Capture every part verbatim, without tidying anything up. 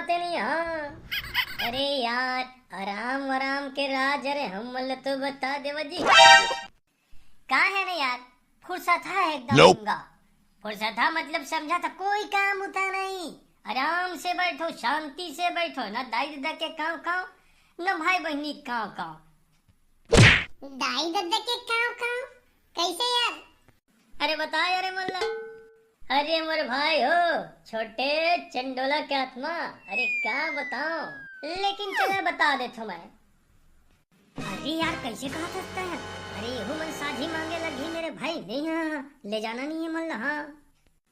ते नहीं, हाँ। अरे यार, आराम आराम के राज, अरे हम मन ल तो बता देवा जी। का है ना यार, फुर्सत है एकदम। फुर्सत है मतलब समझा था, कोई काम उता नहीं। आराम से बैठो, शांति से बैठो, ना दाई ददा के काव काव, ना भाई बहनी के काव काव। दाई ददा के काव काव? कैसे यार? अरे बता यार, ए मन ला। अरे मोर भाई हो, छोटे चंडोला के आत्मा, अरे का बताओ, लेकिन चला बता देथो मैं। अरे यार, कैसे कहा सकता है? अरे एहू मन साझी मांगे लगी मेरे भाई, नहीं, हाँ, हाँ, ले जाना नहीं है मन ला, हाँ।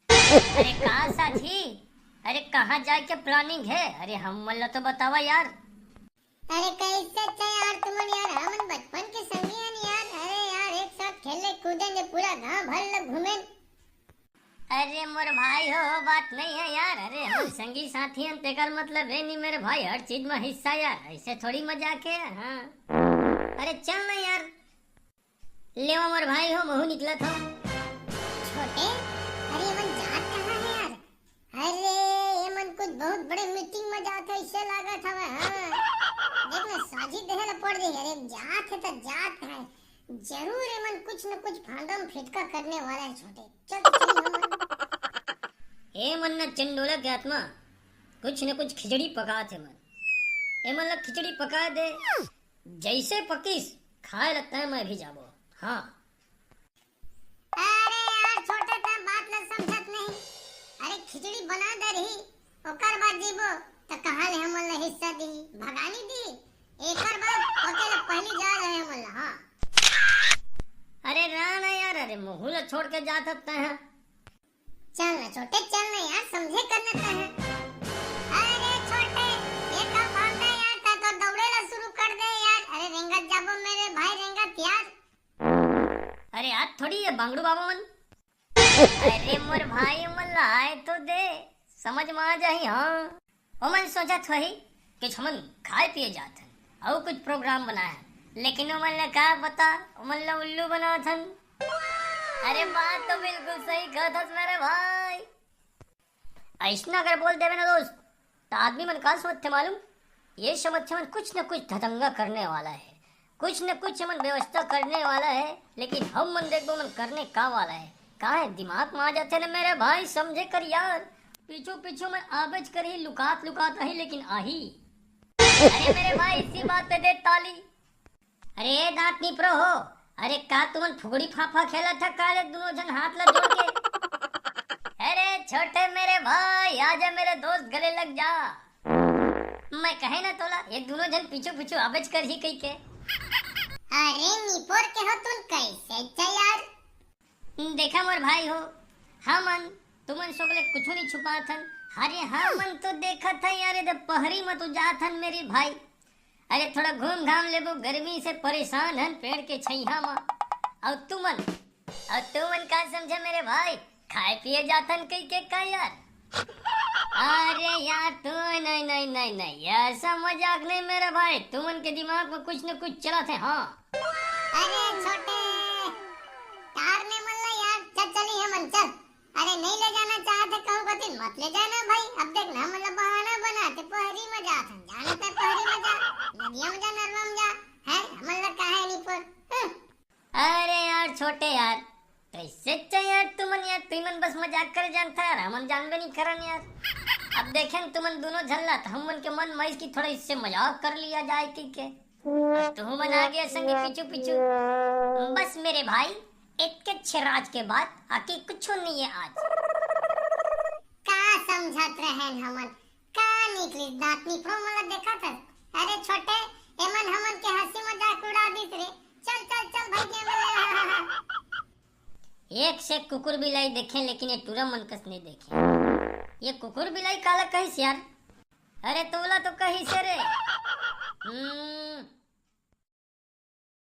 अरे का साझी? अरे कहाँ जाए के planning है? अरे हम मन ला तो बतावा यार। अरे कैसे अच्छा यार तुमन यार, हमन बचपन के संगी हन यार। अरे यार, एक साथ खेले कूदे ने पूरा गांव भर ल घूमे। अरे मोर भाई हो, हो बात नहीं है यार। अरे हम संगी साथी हन, तेकर मतलब है नहीं मेरे भाई, हर चीज में हिस्सा यार, ऐसे थोड़ी मजाक है। हाँ, अरे चल ना यार, लेवा मोर भाई हो, महू निकलत हो। छोटे, अरे ये मन जात कहाँ है यार? अरे ये मन कुछ बहुत बड़े meeting में जात है, इससे लागत हवे। हाँ, देख ना, साझी देहे ला पड़ जाही। अरे जात है तो जात है, जरूर ये मन कुछ न कुछ फांदम फिटका करने वाला है छोटे। चल तो चली हम। ए मन न चंडोला के आत्मा, कुछ न कुछ खिचड़ी पकात हे मन। ए मन ला खिचड़ी पका दे, जैसे पकिस, खाए लगता है मैं भी जाबो। हाँ। अरे यार छोटे, तैं बात ला समझत नहीं। अरे खिचड़ी बना दे रही, ओकर बाद जीबो, त कहाँ ले हमन ला हिस्सा दी, भगानी दी। एकर बाद पके ला पहली जा रहे हमन ला, हाँ। अरे रहा ना यार, अरे महू ला छोड़ के जात हस तैं। चल ना छोटे, चल ना यार, समझे कर ना तैं। अरे छोटे, ये का बात है यार, तैं तो दौड़े ला शुरू कर दे यार। अरे रेंगत जाबो मेरे भाई, रेंगत यार। अरे यार, थोड़ी ये बांगड़ू बाबा मन। अरे मोर भाई, मन ला आए तो दे, समझ में आ जाही। हाँ, ओमन सोचत होही कि हमन खाए पिए जात हन, अउ कुछ program बनाए हन, लेकिन ओमन ला का पता, ओमन ला उल्लू बनात हन। अरे बात तो बिल्कुल सही कहत हस मेरे भाई। अइसना अगर बोल देबे ना दोस्त, त आदमी मन का सोचथे मालूम? ये समझथे मन कुछ न कुछ धतंगा करने वाला है, कुछ न कुछ मन व्यवस्था करने वाला है, लेकिन हम मन देखबो मन करने का वाला है, का है दिमाग में आ जाथे ना मेरे भाई, समझे कर यार। पीछू पीछू मन आबेच करही, लुकात लुकात आही, लेकिन आही। अरे मेरे भाई, इसी बात पे दे ताली। अरे ए दांत निपरो हो, अरे का तुमन फुगड़ी फाफा खेलत हव का रे, दुनों झन हाथ ला जोड़ के? अरे छोटे मेरे भाई, आजा मेरे दोस्त, गले लग जा। मैं कहे ना तोला, ये दुनों झन पीछू पीछू आबेच करही कहिके। अरे निपोर के हो तुम, कैसे अच्छा यार? देखा मोर भाई हो, हमन तुमन सोक ले कुछू नहीं छुपात हन। अरे हमन तो देखत हन यार, ये दे पहरी म तो जात हन मेरे भाई। अरे थोड़ा घूम घाम लेबो, गर्मी से परेशान हन पेड़ के छैया म। अउ तुमन, अउ तुमन का समझे मेरे भाई, खाए पिए जात हन कहिके का यार? अरे यार तू, नहीं, नहीं, नहीं, नहीं, ऐसा मजाक नहीं मेरे भाई, तुमन के दिमाग में कुछ न कुछ चलत हे। हाँ। अरे छोटे, टार ने मन ला यार, चल चली हमन, चल। अरे नहीं ले जाना चाहत हे कहूँ कतिन, मत ले जाना भाई। अब देख ना, हमन ला बहाना बनाथे, पहरी म जात हन, जाना ते पहरी म जा, नदिया म जा, नरवा म जा, हैं, हमन ला काहे नहीं पर, हं। अरे यार छोटे यार, कैसे च यार तुमन यार, तुमन बस मजाक करे जानथा यार, हमन जानबे नहीं करन यार। अब देखेन तुमन दुनों झन ला, त हमन के मन माइस कि थोड़ा इससे मजाक कर लिया जाए कहिके। अब तुहू मन आ गया संगे पीछू पीछू। बस मेरे भाई, इतके छेराज के बाद आके कुछू नहीं है आज। का समझत रहेन हमन, का निकलिस दांत निपरो मन ला देखत हस? अरे छोटे, एमन हमन के हंसी मजाक उड़ा दिस रे। चल चल चल भाई, game ले। एक से कुकुर बिलाई देखे, लेकिन ये टूरा मन कस नहीं देखे। ये कुकुर बिलाई काला कहिस यार? अरे तोला तो कहिस रे। हम्म।